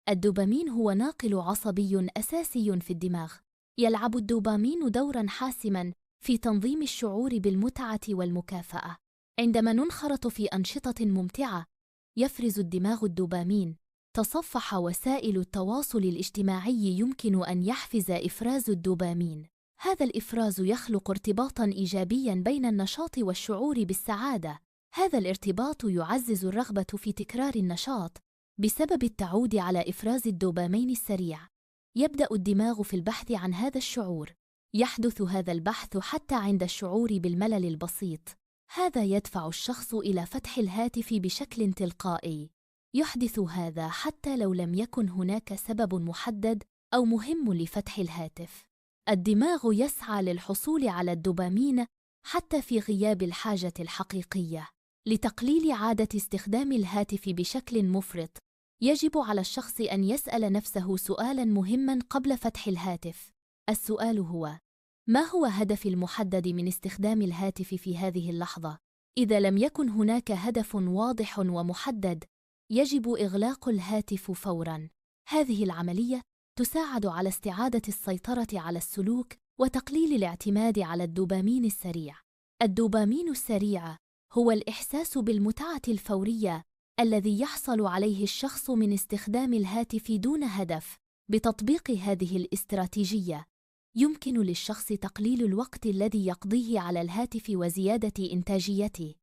الدوبامين هو ناقل عصبي أساسي في الدماغ. يلعب الدوبامين دورًا حاسمًا في تنظيم الشعور بالمتعة والمكافأة. عندما ننخرط في أنشطة ممتعة، يفرز الدماغ الدوبامين. تصفح وسائل التواصل الاجتماعي يمكن أن يحفز إفراز الدوبامين. هذا الإفراز يخلق ارتباطًا إيجابيًا بين النشاط والشعور بالسعادة. هذا الارتباط يعزز الرغبة في تكرار النشاط بسبب التعود على إفراز الدوبامين السريع. يبدأ الدماغ في البحث عن هذا الشعور. يحدث هذا البحث حتى عند الشعور بالملل البسيط. هذا يدفع الشخص إلى فتح الهاتف بشكل تلقائي. يحدث هذا حتى لو لم يكن هناك سبب محدد أو مهم لفتح الهاتف. الدماغ يسعى للحصول على الدوبامين حتى في غياب الحاجة الحقيقية. لتقليل عادة استخدام الهاتف بشكل مفرط، يجب على الشخص أن يسأل نفسه سؤالاً مهماً قبل فتح الهاتف. السؤال هو: ما هو هدفي المحدد من استخدام الهاتف في هذه اللحظة؟ إذا لم يكن هناك هدف واضح ومحدد، يجب إغلاق الهاتف فوراً. هذه العملية تساعد على استعادة السيطرة على السلوك وتقليل الاعتماد على الدوبامين السريع. الدوبامين السريع هو الإحساس بالمتعة الفورية الذي يحصل عليه الشخص من استخدام الهاتف دون هدف. بتطبيق هذه الاستراتيجية، يمكن للشخص تقليل الوقت الذي يقضيه على الهاتف وزيادة إنتاجيته.